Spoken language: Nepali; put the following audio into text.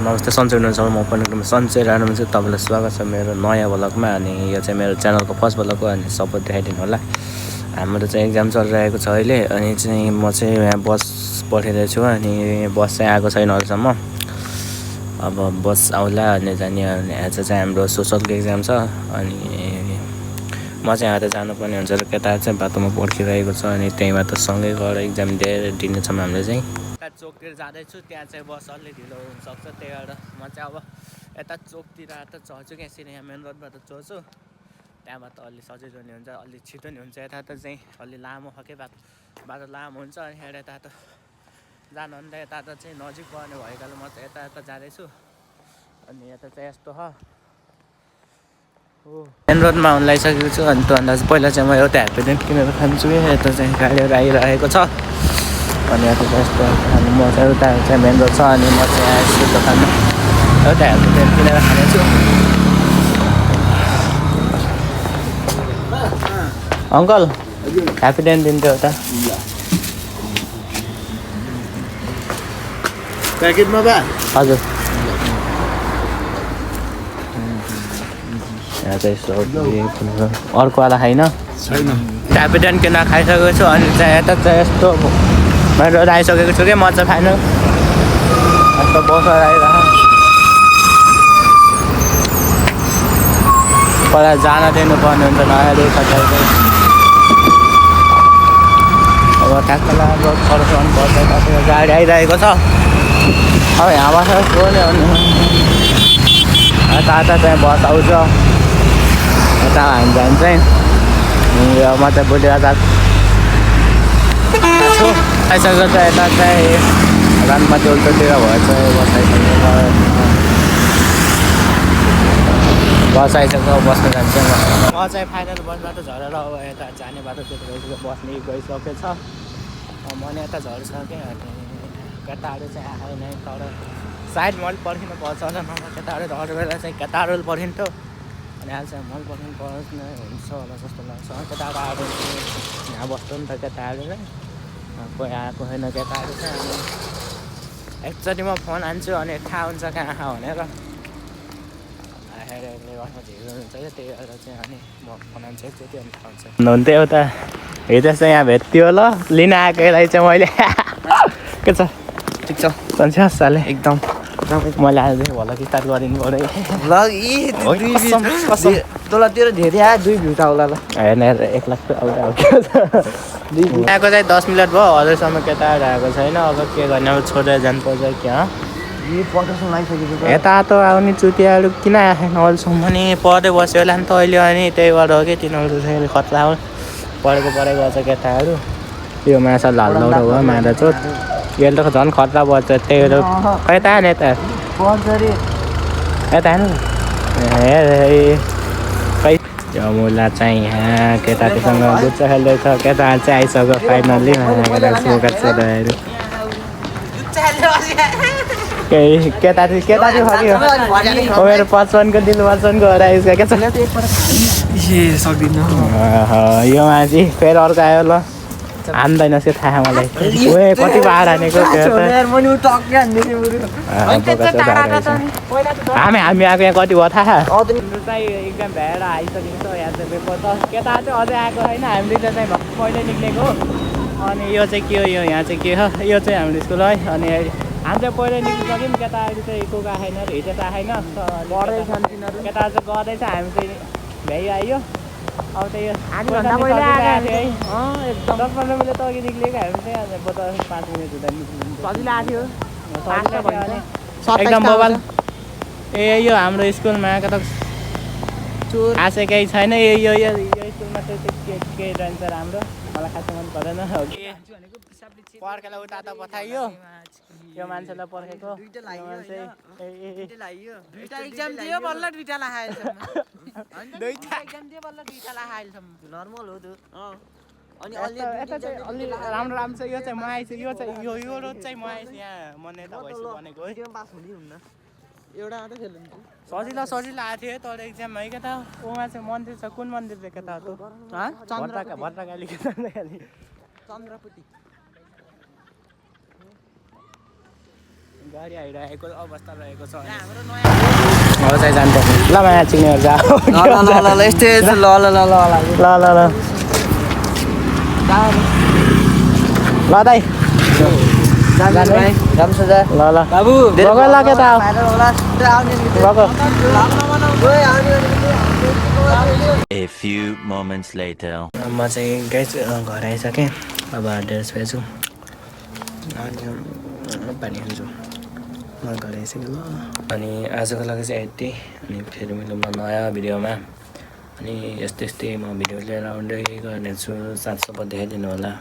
नमस्ते सन्चै हुनुहुन्छ म पनि एकदम सन्चै रहनु छ तपाईँलाई स्वागत छ मेरो नयाँ भ्लगमा अनि यो चाहिँ मेरो च्यानलको फर्स्ट भ्लग हो अनि सपोर्ट देखाइदिनु होला हाम्रो चाहिँ एक्जाम चलिरहेको छ अहिले अनि चाहिँ म चाहिँ यहाँ बस पठाइरहेको छु अनि बस चाहिँ आएको छैन अहिलेसम्म अब बस आउला अनि जाने अनि आज चाहिँ हाम्रो सोसलको एक्जाम छ अनि म चाहिँ यहाँ त जानुपर्ने हुन्छ र केटा चाहिँ बाटोमा पर्खिरहेको छ अनि त्यहीँबाट सँगै गएर एक्जाम दिएर दिनेछौँ हामीले चाहिँ चोकतिर जाँदैछु त्यहाँ चाहिँ बस अलि ढिलो हुनसक्छ त्यही भएर म चाहिँ अब यता चोकतिर त चढ्छु क्या यसरी यहाँ मेन रोडबाट चढ्छु त्यहाँबाट अलि सजिलो नि हुन्छ अलि छिटो नि हुन्छ यता त चाहिँ अलि लामो खालके बाटो लामो हुन्छ अनि यता त जानुहुँदा यता त चाहिँ नजिक पर्ने भएकोले म चाहिँ यता जाँदैछु अनि यता चाहिँ यस्तो हो मेन रोडमा आउनु लागिसकेको छु अनि त्योभन्दा पहिला चाहिँ म एउटा ह्याप्पीडेन्ट किनेर खान्छु यता चाहिँ गाडीहरू आइरहेको छ अनि यता चाहिँ यस्तो अनि म चाहिँ उता चाहिँ मेन रोड छ अनि म चाहिँ आएछु दोकानमा एउटा ह्याप्पीडेन्ट किनेर खानेछु अङ्कल ह्याप्पीडेन्ट दिन्थ्यो एउटा प्याकेटमा बा हजुर यहाँ चाहिँ यस्तो अर्कोवाला छैन ह्याप्पीडेन्ट किनेर खाइसकेको छु अनि चाहिँ यता चाहिँ यस्तो मेरो आइसकेको छु कि म चाहिँ फाइनल यस्तो बसेर आइरह पहिला जान दिनुपर्ने हुन्छ नयाँ कतै अब ट्याक्कला फर्काउनु पर्छ कतै गाडी आइरहेको छ अब यहाँबाट गयो अनि यता चाहिँ बस आउँछ यता हामी जान्छ म चाहिँ बुढिया छु आइसकेको छ यता चाहिँ रानमाटी उल्टोतिर भएछ बस आइसक्यो बस्न जान्छ म चाहिँ फाइनल बसबाट झरेर अब यता जाने बाटोतिर गइसक्यो बस्ने गइसकेछ म नि यता झरिसकेँ अनि केटाहरू चाहिँ आएन तर सायद मैले पर्खिनु पर्छ होला नभए केटाहरू अरू बेला चाहिँ केटाहरू पर्खिन्थ्यो अनि अहिले चाहिँ मैले पर्खिनु पर्ने हुन्छ होला जस्तो लाग्छ केटाहरू आएर यहाँ बस्छ नि त केटाहरू चाहिँ कोही आएको छैन केटाहरू चाहिँ अनि एकचोटि म फोन हान्छु अनि थाहा हुन्छ कहाँ भनेर हेरेरले गर्नु ढिलो हुन्छ क्या त्यही भएर चाहिँ अनि म फोन हान्छु एकचोटि अनि थाहा हुन्छ हुन्थ्यो एउटा हिजो चाहिँ यहाँ भेट्थ्यो ल लिन आएकोलाई चाहिँ मैले के छ ठिक छ सन्चै साले एकदम मैले आज भल स्टार्ट गरिदिनु पऱ्यो तँलाई तेरो धेरै आयो 2 भ्युटा होला ल हेर्न 1 लाख आउँदा आएको चाहिँ 10 मिनट भयो अझैसम्म केटाहरू आएको छैन अब के गर्ने अब छोडेर जानुपर्छ क्या यता त आउने चुतियाहरू किन आएन अहिलेसम्म नि पढ्दै बस्यो होला नि त अहिले अनि त्यही भएर हो कि तिनीहरू चाहिँ खतरा पढेको छ केटाहरू यो माछा लालदौरा हो माछा चोट यसले त झन् खतरा बज्छ त्यही भएर खै त आएन यता यता हेर्नु खै यो मुला चाहिँ यहाँ केटाहरूसँग गुच्चा खेल्दैछ केटाहरू चाहिँ आइसक्यो फाइनल्ली केही केटाहरू खग्यो मेरो 55को दिल 55को आइसक्यो के छ सक्दिनँ यो माथि फेरि अर्को आयो ल हान्दैन त्यो थाहा मलाई कति बार हानेको हामी आएको यहाँ कति भयो थाहा चाहिँ एकदम भ्याएर आइसकेको छ यहाँ चाहिँ पेपर छ केटा चाहिँ अझै आएको छैन हामीले चाहिँ पहिल्यै निक्लेको अनि यो चाहिँ के हो यहाँ चाहिँ के हो यो चाहिँ हाम्रो स्कुल है अनि हामी चाहिँ पहिल्यै निक्लिसक्यौँ केटाहरू चाहिँ को गएको छैन हिजो त आएन केटाहरू चाहिँ गर्दैछ हामी चाहिँ भ्याइ आयो अब त यो 10-15 मिनट त अघि निक्लिएको हामी चाहिँ 5 मिनट हुँदा निक्लिन्छ एकदम मोबाइल ए यो हाम्रो स्कुलमा आएको त आशा केही छैन यो स्कुलमा चाहिँ के रहन्छ राम्रो मलाई खासै मन परेन पर्खेलाई उता त पठाइयो यो मान्छेलाई पर्खेको अनि अलि राम्रो छ यो चाहिँ म आइस यो चाहिँ यो रोड चाहिँ म आइस यहाँ म नेता भइसु भनेको है एउटा मात्रै खेल्नु सजिलो आएको थियो तर एक्जाम है केटा उमा चाहिँ मन्दिर छ कुन मन्दिर चाहिँ केटा हो भद्रकाली चन्द्रपट्टि गाडी आइरहेको अवस्था रहेको छ हाम्रो नयाँ अब चाहिँ जान्छ ल माया चिक्नेहरू जा ल यस्तै ल ल ल ल ल ल ल ल दाइ जानु भाइ राम्रो छ ल ल बाबु बगै लाग्यो त A few moments later. म चाहिँ गाइस घर आइसकेँ अब ड्रेस भेट्छु अनि पानी खान्छु म घर आइसकेँ ल अनि आजको लागि चाहिँ यति अनि फेरि मिलौँ न नयाँ भिडियोमा अनि यस्तै यस्तै म भिडियो लिएर आउँदै गर्नेछु साथ सपोर्ट देखाइदिनु होला